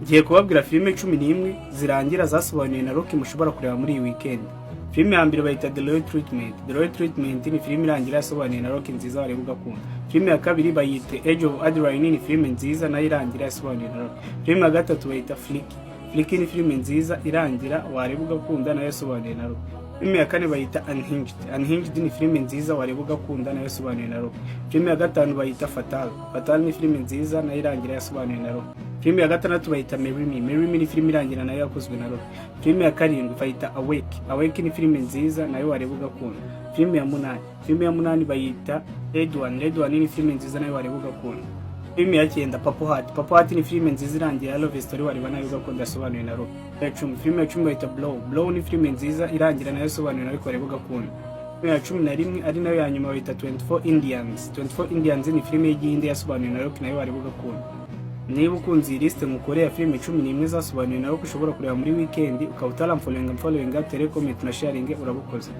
Ngiye kubabwira filime 11 zirangira zasobanuwe na Rocky mushobora kureba muri iyi weekend. Filime ya mbere bayita The Royal Treatment. The Royal Treatment ni filime irangira yasobanuwe na Rocky nziza wareba ugakunda. Filime ya kabiri bayita Age of Adaline, ni filime nziza nayo irangira yasobanuwe na Rocky. Filime ya gatatu bayita Flick. Flick ni filime nziza irangira wareba ugakunda nayo yasobanuwe na Rocky. Filime ya kane bayita Unhinged. Unhinged ni filime nziza wareba ugakunda nayo yasobanuwe na Rocky. Filime ya gatanu bayita Fatal. Fatal ni filime nziza nayo irangira yasobanuwe na Rocky. Filime ya gatandatu bayita Marry Me. Marry Me ni filime irangira nayo yakozwe na Rocky. Filime ya karindwi bayita Awake. Awake ni filime nziza nayo wareba ugakunda. Filime ya munani bayita Red One. Red One ni filime nziza nayo wareba ugakunda. Filime ya cyenda, Purple Heart. Purple Heart ni filime nziza irangira ya love story wareba nayo ugakunda yasobanuwe na Rocky. Filime ya 10 bayita Blow. Blow ni filime nziza irangira nayo yasobanuwe na Rocky wareba ugakunda. Filime ya 11 ari nayo ya nyuma bayita 24 Indians. 24 Indians ni filime y'Igihinde yasobanuwe na Rocky nayo wareba ugakunda. Niba ukunze iyi liste mukoreye ya filime 11 zasobanuwe na Rocky ushobora kureba muri weekend, ukaba utaramfollowinga, mfollowinga, tere comment na sharing, urabukoze.